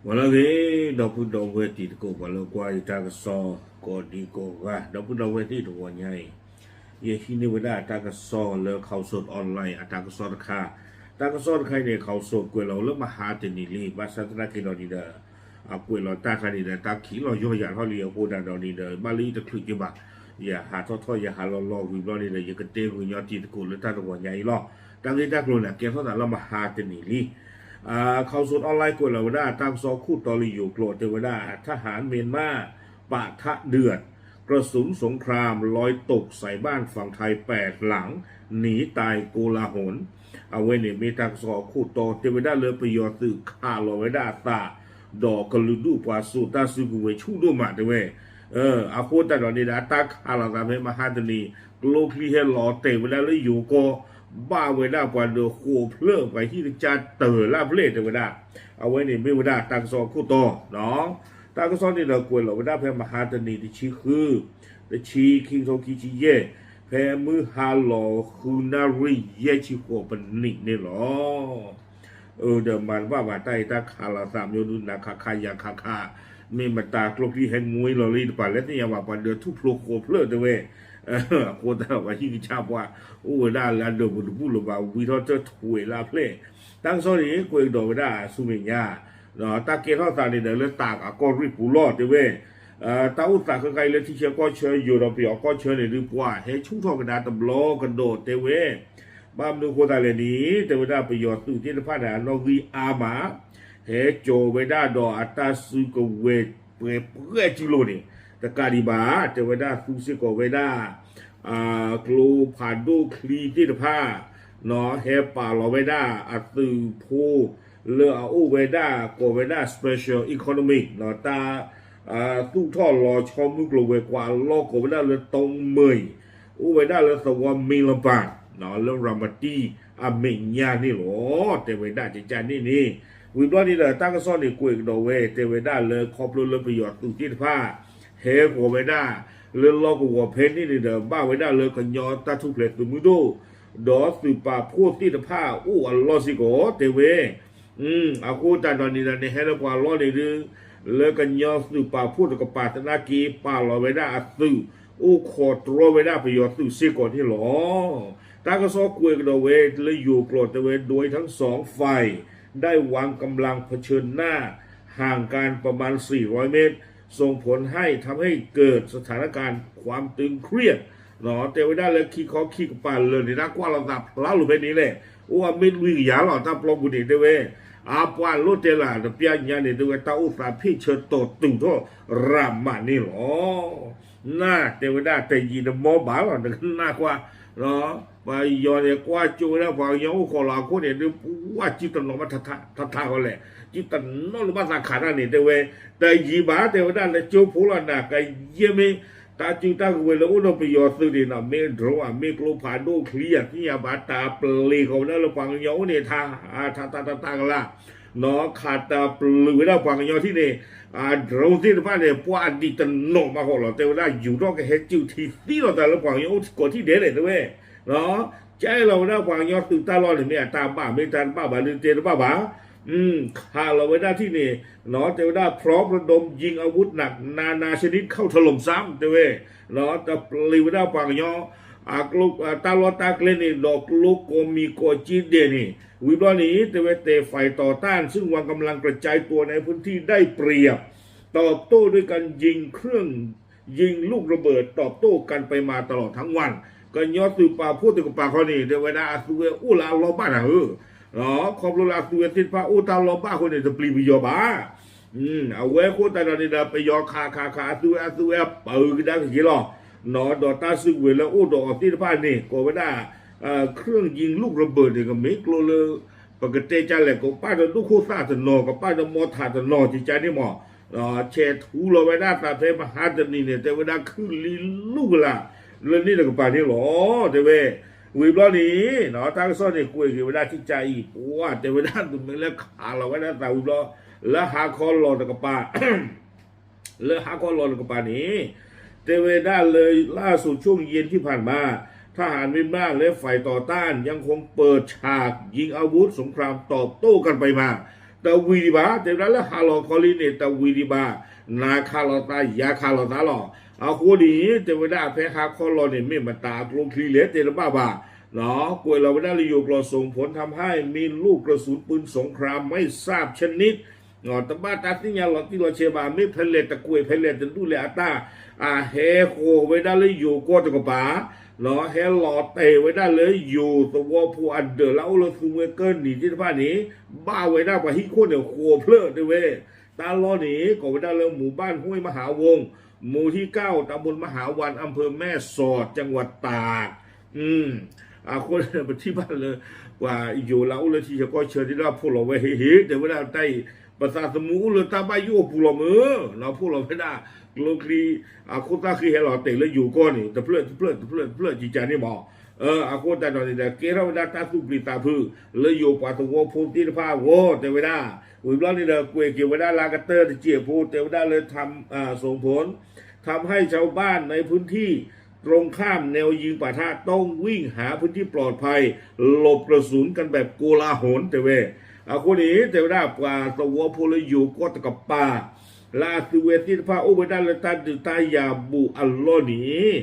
ပှၤလၢအဂ့ၤ ဒီပုၢ်ဒီဝဲၢ်တံၤသကိး ပှၤလၢကွၢ်ယတၢ်ကစီၣ် ကိးဒံကိးဂၤ ဒီပုၢ်ဒီဝဲၢ်သ့ၣ်တဂီၤညါအံၤ, ယဟံးန့ၢ်ဝဲဒၣ်တၢ်ကစီၣ်လၢ Khaosod Online အတၢ်ကစီၣ်တခါ, တၢ်ကစီၣ်တခါအံၤန့ၣ် Khaosod ကွဲးလီၤလၢမဟါတနံၤလံ ဘၣ်ဆၣ်သနာ်က့ဒီးန့ၣ်ဒီး အကွဲးလီၤတၢ်ခါန့ၣ်ဒီး တၢ်ခံးလီၤယီၢ်ယၤထီၣ်လံအဃိသတးဒီးန့ၣ်ဒီး ဘၣ်လၢယတချုးက့ဘၣ်, ယဟးထီၣ်ထီၣ်ယဟးလီၤလီၤဝံၤဘျီန့ၣ်ဒီး ယကတဲဂုာ်ညီတံၤသကိးလၢတၢ်တဂီၤညါအံၤလီၤ. တၢ်ဂ့ၢ်တၢ်ကျိၤန့ၣ် ကဲထီၣ်သးလၢမဟါတနံၤလံ Khaosod Online ကွဲးလီၤဝဲဒၣ်တၢ်ကစီၣ်ခိၣ်တီလၢယိၤကျိာ်တဲဝဲဒၣ် ทหารเมียนมาปะทะเดือด กระสุนสงครามลอยตกใส่บ้านฝั่งไทยแปดหลัง หนีตายโกลาหล အဝဲန့ၣ်မ့ၢ်တၢ်ကစီၣ်အခိၣ်တီတဲဝဲဒၣ်လၢပယီၤသုးခးလီၤဝဲဒၣ်အသး ဒီးကလုာ်ဒူၣ်ပှၤစိာ်တၢ်စုကဝဲၤဆူၣ်ဒိၣ်မးတဲဝဲ အဃိသတးဒီးန့ၣ်ဒီး အတၢ်ခးလီၤသးဖဲမဟါတနံၤ ကျိချံဟဲလီၤတဲာ်ဝဲဒၣ်လၢယိၤကီၢ် ဘၣ်ဝဲဒၣ်ပှၤဒီးဃိးဖျၢၣ် ပှၤဟံၣ်ကစၢ်တၢၢ်လၢအဖျဲၣ်တဲဝဲဒၣ်, အဝဲန့ၣ်မ့ၢ်ဝဲဒၣ်တၢ်ကစီၣ်အခိၣ်တီ, တၢ်ကစီၣ်န့ၣ်ဒီးကွဲးလီၤဝဲဒၣ်ဖဲမဟါတနံၤတဆံဃု, တဆံခံကထိခံဆံယဲၢ်, ဖဲမုၢ်ဟါလီၤဃုနၣ်ရံၣ်ယဲၢ်ဆံဃိးပနံးန့ၣ်လီၤ. အၢ ဒီးမၤတဘၣ်ဘၣ်တၢ်အံၤတၢ်ခးလီၤသးမ့ၢ်ဒုးနၤခးခးယၤခးခး, မ့ၢ်မတၤကျိချံဟဲငွ့လီၤလံတပၤ လဲၤသ့ၣ်ညါဘၣ်ပှၤဒီးထူၣ်ဖျိဃိးဖျၢၣ်တဲဝဲ, အဃိသတးဒီးပှၤဟံၣ်ကစၢ်ပှၤ အိၣ်ဝဲဒၣ်လၢအဒၢးပူၤတဘူၣ်လၢၤဘၣ် ဝံထီၣ်တၢၢ်ထွဲးလၢအဖျဲၣ်, တၢ်ကစီၣ်န့ၣ် ကွဲးကဒီးဝဲဒၣ်ဆူမဲာ်ညါ တၢ်ကဲထီၣ်သးန့ၣ်ဒီးလၢတၢ်အကီၢ်ရ့ၣ်ပူၤလီၤတဲဝဲ, တၢ်အိၣ်သးခဲခါအံၤလၢထံဆၢကီၢ်ဆၢယိၤဒီးပယီၤကီၢ်ဆၢန့ၣ်ဒုးပှၤဟဲဆူၣ်ထီၣ်ကဒါတဘျီကဒီးတဲဝဲ, ဘၣ်မနုၤအဃိသတးလဲၣ်န့ၣ် တဲဝဲဒၣ်ပယီၤသုးသ့ၣ်တဖၣ်န့ၣ် အနီၣ်ဂံၢ်အါမး ဟဲကၠီၤဝဲဒၣ်ဒီးအတၢ်စုကဝဲၤပှဲၤပှဲၤစုလိၤန့ၣ် တကးဒံးဘၣ် တဲဝဲဒၣ်သူစ့ၢ်ကီးဝဲဒၣ် ကျိဖးဒိၣ်ချံသ့ၣ်တဖၣ် ဟဲပာ်လီၤဝဲဒၣ်အသုးဖိ လၢအအိၣ်ဝဲဒၣ်ကိးဝဲဒၣ် special economic တၢ် သူၣ်ထီၣ်လီၤဆီမုၢ်ကျိၤဝဲၤကွာ်အလီၢ်ကိးဝဲဒၣ်လၢ တုံးမုၢ် အိၣ်ဝဲဒၣ်လၢသဝီမ့လပၤ လၢရၤမတံအမဲာ်ညါန့ၣ်လီၤ. တဲဝဲဒၣ်ကကန့ၣ်န့ၣ် ဝံၤဘျီန့ၣ်ဒီး တၢ်ကစီၣ်န့ၣ်ကွဲးကဒီးဝဲ တဲဝဲဒၣ်လၢခီဖျိလၢပယီၤသုးသ့ၣ်တဖၣ် ဟဲဂီၤဝဲဒၣ် လၢလီၢ်ကဝီၤဖဲန့ၣ်န့ၣ်ဒီး ဘၣ်ဝဲဒၣ်လၢကညီတၢ်ထူၣ်ဖျဲးသုးမုၢ်ဒိၣ် ဒီးသုးပာ်ဖှိၣ်သ့ၣ်တဖၣ်အိၣ်အလီၢ်စ့ၢ်ကီး တဲဝဲ အဃိသတးဒီးန့ၣ်ဒီး နဟဲလၢပှၤလီၢ်န့ၣ်ဒုး လၢကညီသုးပာ်ဖှိၣ်တကပၤသနာ်က့ ပာ်လီၤဝဲဒၣ်အသုး အိၣ်ခိးတြီဝဲဒၣ်ပယီၤသုးစ့ၢ်ကီးန့ၣ်လီၤ. တၢ်ကစီၣ်ကွဲးကဒီးဝဲလၢယိၤကျိာ်တဲဝဲ โดยทั้งสองฝ่ายได้วางกำลังเผชิญหน้าห่างกันประมาณสี่ร้อยเมตร ส่งผลให้ทำให้เกิดสถานการณ์ความตึงเครียด တဲဝဲဒၣ်လၢခံခီခံကပၤလၢာ်န့ၣ် တၢ်ကွၢ်လိာ်သးဖျါလိာ်ဖဲန့ၣ်လဲၣ် အိၣ်အမ့ၢ်လွံၢ်ကယၤလီၤ တၢ်ပျီပူၤန့ၣ် တဲဝဲ အပှၤလိၣ်တဲလၢတပျၢ်ညါန့ၣ် တဲဝဲတၢ်အိၣ်သးဖ့ၣ်ဆၢတီၤတုၤထီၣ်ရၤမးန့ၣ်လီၤ. နတဲဝဲဒၣ်တယံာ်တမီၢ်ဘၣ်လီၤ နကနၣ်ကွၢ် ပယီၤန့ၣ်ကွၢ်ကၠိဝဲဒၣ်ပှၤကညီအိၣ်ခိးလီၤအခိၣ်န့ၣ် ဒုးပှၢ်စုတနီၤဘၣ်ထးထးကီးလဲၣ် စုတနီၤလၢၤဘၣ်သးခးတၢ်န့ၣ် တဲဝဲ တယံာ်ဘၣ် တဲဝဲဒၣ်လၢကၠိဖိလီၤနၤ ကယဲၢ်မ့ၢ် တၢ်စုတၢ်ကဝဲၤလၢအိၣ်ဒီးပယီၤသုးန့ၣ်နီၤ မ့ၢ် drone ဧါ မ့ၢ်ကျိဖးဒိၣ်ချံဧါ သ့ၣ်ညါဘၣ် တၢ်ပျ့ၤဃီၤဝဲဒၣ်လၢပှၤကညီအိၣ်န့ၣ် ထးထးထးထးကလၤ ခးတၢ်ပျ့ၤဝဲဒၣ်ပှၤကညီထံၣ်န့ၣ် drone သ့ၣ်တဖၣ်န့ၣ် ပှၢ်ဒံးတနီၤမးဃီလီၤ တဲဝဲဒၣ်ယူၤထီၣ်ကဟဲစုးထံသံလီၤသးလၢပှၤကညီအိၣ်ကိးထံၣ်ဒဲးလဲၣ် တဲဝဲ ကဲလီၤဝဲဒၣ်ပှၤကညီသုးတၢ်လီၢ်န့ၣ် မ့ၢ်အတၢ်ဘၣ် မ့ၢ်တၢ်တဘၣ်ဘၣ်ဒုးတဲတဘၣ်ဘၣ် ခးလီၤဝဲဒၣ်ထံၣ်န့ၣ် တဲဝဲဒၣ် พร้อมระดมยิงอาวุธหนักนานาชนิดเข้าถล่มซ้ำ တဲဝဲ တပျ့ၤဝဲဒၣ်ပှၤကညီ တၢ်လီၢ်တၢ်ကျဲန့ၣ် ဒီးကျိကိးမံၤကိးက့ဒဲးန့ၣ် ဝံၤဘျီန့ၣ် တဲဝဲ แต่ฝ่ายต่อต้านซึ่งวางกำลังกระจายตัวในพื้นที่ได้เปรียบ ตอบโต้ด้วยการยิงเครื่องยิงลูกระเบิดตอบโต้กันไปมาตลอดทั้งวัน ကညီသုးပာ်ဖှိၣ်တကပၤခီန့ၣ် တဲဝဲဒၣ်အသုဝဲအိၣ်လၢအလီၢ်ဘၣ်နၤဧၢ, ခီဖျိလၢအသုဝဲသ့ၣ်တဖၣ်အိၣ်တၢ်လီၢ်ဘၣ်အဃိန့ၣ် တပျံၤပယီၤဘၣ် အဝဲအဃိသတးဒီးန့ၣ်ဒီး ပယီၤခးခးခး အသုဝဲအသုဝဲ ပၢၤကဒါက့ၤလီၤ, ဒီးတၢ်စုကဝဲၤလၢအိၣ်ဒီးအီၤသ့ၣ်တဖၣ်န့ၣ် ကိးဝဲဒၣ် เครื่องยิงลูกระเบิดန့ၣ် ကမ့ၢ်ကျိလၢ ပကတဲကလဲၣ် ကပၣ်ဒီးဒိၣ်ခိၣ်သၣ်တနီၤ ကပၣ်ဒီးမီထးတနီၤ ကကန့ၣ်မး, ဆဲးထူလီၤဝဲဒၣ်သးဖဲမဟါတနံၤန့ၣ် တဲဝဲဒၣ်ခုလံလူၢ်ကလာ် လၢန့ၣ်တကပၤန့ၣ်လီၤ တဲဝဲ, ဝံၤဘျီန့ၣ် တၢ်ကစီၣ်န့ၣ် ကွဲးက့ၤဝဲဒၣ်ထံကၢ်အံၤ ပှၢ်တဲဝဲဒၣ် ဒုးမ့ၢ်လၢခးလီၤဝဲဒၣ်သးဝံၤဘျီ လၢဟါခီလီၤတကပၤ လၢဟါခီလီၤတကပၤန့ၣ် တဲဝဲဒၣ်လၢ ล่าสุดช่วงเย็นที่ผ่านมา ทหารเมียนมาและฝ่ายต่อต้านยังคงเปิดฉากยิงอาวุธสงครามตอบโต้กันไปมา တဲ တဝံၤဒံးဘၣ်, တဲဝဲဒၣ်လၢဟးလီၤခီလံန့ၣ် တဝံၤဒံးဘၣ်, နၤခးလိာ်သး ယၤခးလိာ်သးလီၤ. အဃိန့ၣ် တဲဝဲဒၣ်ဖဲဟါခီလီၤန့ၣ် မ့ၢ်မတၤအကျိချံလဲၣ်တဲတဘၣ်ဘၣ်, ကွဲးလီၤဝဲဒၣ်လၢယိၤကျိာ် ส่งผลทำให้มีลูกกระสุนปืนสงครามไม่ทราบชนิด တဘၣ်တၢ်သ့ၣ်ညါလီၤတံၢ်လီၤဆဲးဘၣ်, မ့ၢ်ဖဲလဲၣ်တကွဲး ဖဲလဲၣ်တဒူၣ်လဲၣ်အတၢ်, အဟဲဃီၤဝဲဒၣ်လၢယိၤကီၢ်တကပၤ ဟဲလီၤတဲာ်ဝဲဒၣ်လၢယိၤသဝီဖိအဒၢးလၢအအိၣ်လၢသူဝဲကၢၢ်နံၤသ့ၣ်တဖၣ်န့ၣ်, ဘၣ်ဝဲဒၣ်ပှၤဟံၣ်ခိၣ်န့ၣ်ဃိးဖျၢၣ်တဲဝဲ, တၢ်လီၢ်န့ၣ် ကိးဝဲဒၣ်လၢ หมู่บ้านห้วยมหาวง หมู่ที่เก้า ตำบลมหาวัน อำเภอแม่สอด จังหวัดตาก အဃိန့ၣ် ပထံၣ်ဘၣ်လၢ ပှၤယိၤလၢအအိၣ်လၢထံဆၢကီၢ်ဆၢသ့ၣ်တဖၣ် ဖှိၣ်လီၤဝဲဟ့ၣ်ဟ့ၣ် တဲဝဲဒၣ်တၢ်အံၤ, ပသးသမူအိၣ်လၢတၢ်ဘၣ်ယိၣ်အပူၤလီၤမၢ်, ဖှိၣ်လီၤဝဲဒၣ် ကျိချံ, အခိၣ်သၣ်ဃံဟဲလီၤတဲာ်လၢယိၤကီၢ်န့ၣ် တဖျၢၣ်တဖျၢၣ်တဖျၢၣ်တဖျၢၣ်ကကန့ၣ်မး, အဃိသတးဒီးန့ၣ်ဒီး ကဲထီၣ်ဝဲဒၣ်တၢ်သူၣ်ပျံၤသးဖုး လၢယိၤပှၤသဝီဖိသ့ၣ်တဖၣ်အဂီၢ် တဲဝဲဒၣ်, ဝံၤဘျီန့ၣ်ဒီး ကွဲးက့ၤဝဲဒၣ်လၢအကတၢၢ်တစဲးဖိ တဲဝဲဒၣ်လၢ ทำ เอ่อ ส่งผลทำให้ชาวบ้านในพื้นที่ตรงข้ามแนวยิงปะทะต้องวิ่งหาพื้นที่ปลอดภัยหลบกระสุนกันแบบโกลาหล တဲဝဲ, အဃိန့ၣ် တဲဝဲဒၣ်ပှၤသဝီဖိလၢယိၤကီၢ်တကပၤ လၢအသုဝဲသ့ၣ်တဖၣ်အိၣ်ဝဲဒၣ်လၢတၢ်ဒုးတၢ်ယၤဘူးအလီၢ်န့ၣ်,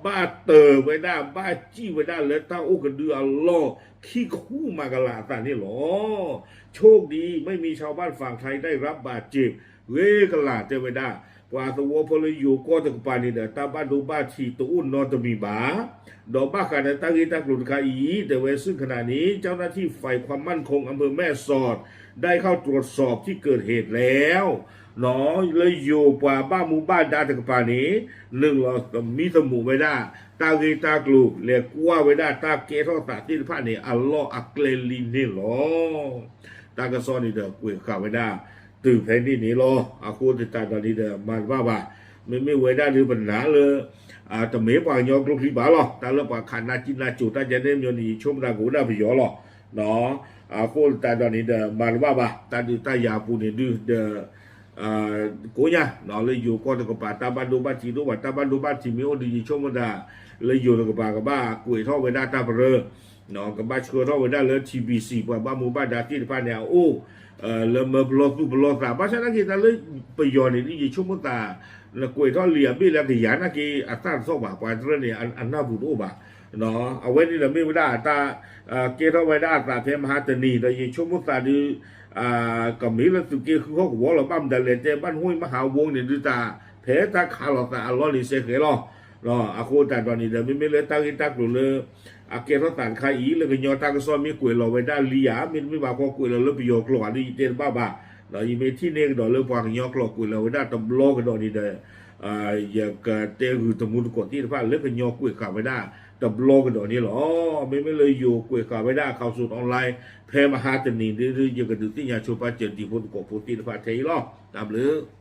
ဘၣ်တၢၢ်ဝဲဒၣ် ဘၣ်စံၣ်ဝဲဒၣ်လၢတၢ်အိၣ်ကဒုအလီၢ် ခံခူမၤကလးအသးန့ၣ်လီၤ. โชคดีไม่มีชาวบ้านฝั่งไทยได้รับบาดเจ็บ ဂ့ၤကလးတဲဝဲဒၣ်, ပှၤသဝီဖိလၢယိၤကီၢ်တကပၤန့ၣ်ဒီး တၢ်ဘၣ်ဒိဘၣ်ထံးတအိၣ်နီတမံၤဘၣ်, ဒီးဘၣ်ဃးဒီးတၢ်ဂ့ၢ်တၢ်ကျိၤတခါအံၤ တဲဝဲ ซึ่งขณะนี้เจ้าหน้าที่ฝ่ายความมั่นคงอำเภอแม่สอดได้เข้าตรวจสอบที่เกิดเหตุแล้ว လၢယိၤပှၤဘၣ်မူဘၣ်ဒါတကပၤန့ၣ် နုာ်လီၤသမံသမိးဝဲဒၣ် တၢ်ဂ့ၢ်တၢ်ကျိၤ လဲၤကွၢ်ဝဲဒၣ်တၢ်ကဲထီၣ်သးသ့ၣ်တဖၣ်န့ၣ် အလီၢ်အကျဲလံန့ၣ်လီၤ. တၢ်ကစီၣ်န့ၣ်ဒီးကွဲးဃာ်ဝဲဒၣ် တုၤဖဲန့ၣ်န့ၣ်လီၤ. အဃိသတးဒီးန့ၣ်ဒီး မၤတဘၣ်ဘၣ်, မ့မ့ၢ်ဝဲဒၣ်ဒုးပနာ်လၢ တမ့ၢ်ပှၤကညီကျိချံဘၣ်လီၤ. တၢ်လၢပှၤခးနၢ်ကံၣ်နၢ်ကိၤတၢ်ကဲန့ၣ်မညီန့ၣ် ယဆိကမိၣ်သးကအိၣ်ဒၣ်ပယီၤလီၤ. အဃိသတးဒီးန့ၣ်ဒီး မၤတဘၣ်ဘၣ်, တၢ်ဒုးတၢ်ယၤအပူၤန့ၣ်ဒုးဒီး ကိးညါ လၢယိၤကီၢ်တကပၤ တၢ်ဘၣ်ဒိဘၣ်ထံးတအိၣ်ဘၣ်, တၢ်ဘၣ်ဒိဘၣ်ထံးမ့ၢ်အိၣ်ဒီး ယဆိကမိၣ်သး လၢယိၤတကပၤကဘၣ်ကွဲးထီၣ်ဝဲဒၣ်တၢ်ပရၢ ကဘၣ်ဆှၢထီၣ်ဝဲဒၣ်လၢ ထံဘံၣ်စံၣ် ပှၤဘၣ်မူဘၣ်ဒါသ့ၣ်တဖၣ်န့ၣ် အအိၣ်လၢမၢပလီၢ်သူၣ်ပလီၢ်သး, ဘၣ်ဆၣ်နာ်က့ၤတၢ်လၢပယီၤန့ၣ် ယဆိကမိၣ်သး နကွဲးထီၣ်လံာ်အဘ့ၣ်လၢကယၤနာ်က့ၤ အသၣ်တထီၣ်ဘၣ်, ပှၤတရၢန့ၣ် အနၢ်ပူၤတအိၣ်ဘၣ်. အဝဲန့ၣ်ဒီးမ့ၢ်ဝဲဒၣ်တၢ် ကဲထီၣ်ဝဲဒၣ်အသးဖဲမဟါတနံၤ ဒီးယဆိကမိၣ်သးဒုး ကမ့ၢ်လၢသုးက့ဃုဟီၣ်ကဝီၤလီၤ, ဘၣ်မတၤလဲၣ်တဲ บ้านห้วยมหาวง န့ၣ်ဒုးတၢ် ဖဲတၢ်ခးလိာ်သးအလီၢ်န့ၣ်စဲဃဲၤလီၤ. အဃိသတးဒီးန့ၣ်ဒီး မ့မ့ၢ်လၢတၢ်ဂ့ၢ်တၢ်ကျိၤလၢ အကဲထီၣ်သးတခါအံၤ လၢကညီတၢ်ကစီၣ်မ့ၢ်ကွဲးလီၤဝဲဒၣ်လံဧါ, မ့တမ့ၢ်ဘၣ်ဃီကွဲးလီၤလၢပယီၤကျိာ်ဧါဒုး ယတဲတဘၣ်ဘၣ်. ဒီးယမ့ၢ်ထံၣ်န့ၢ်ကဒီးလၢပှၤကညီကျိာ်ကွဲးလီၤဝဲဒၣ်တဘျီကဒီးန့ၣ်ဒီး ယကတဲဂုာ်တမူတကိးသ့ၣ်တဖၣ်လၢကညီကွဲးဃာ်ဝဲဒၣ်တဘျီကဒီးန့ၣ်လီၤ. မ့မ့ၢ်လၢယိၤကွဲးဃာ်ဝဲဒၣ် ข่าวสดออนไลน์ ဖဲမဟါတနံၤဒုး ယကဒုးသ့ၣ်ညါဆိပာ်စၢၤတံၤဖိသကိးဖိသ့ၣ်တဖၣ်ထဲအံၤလီၤ. တၢ်ဘျုး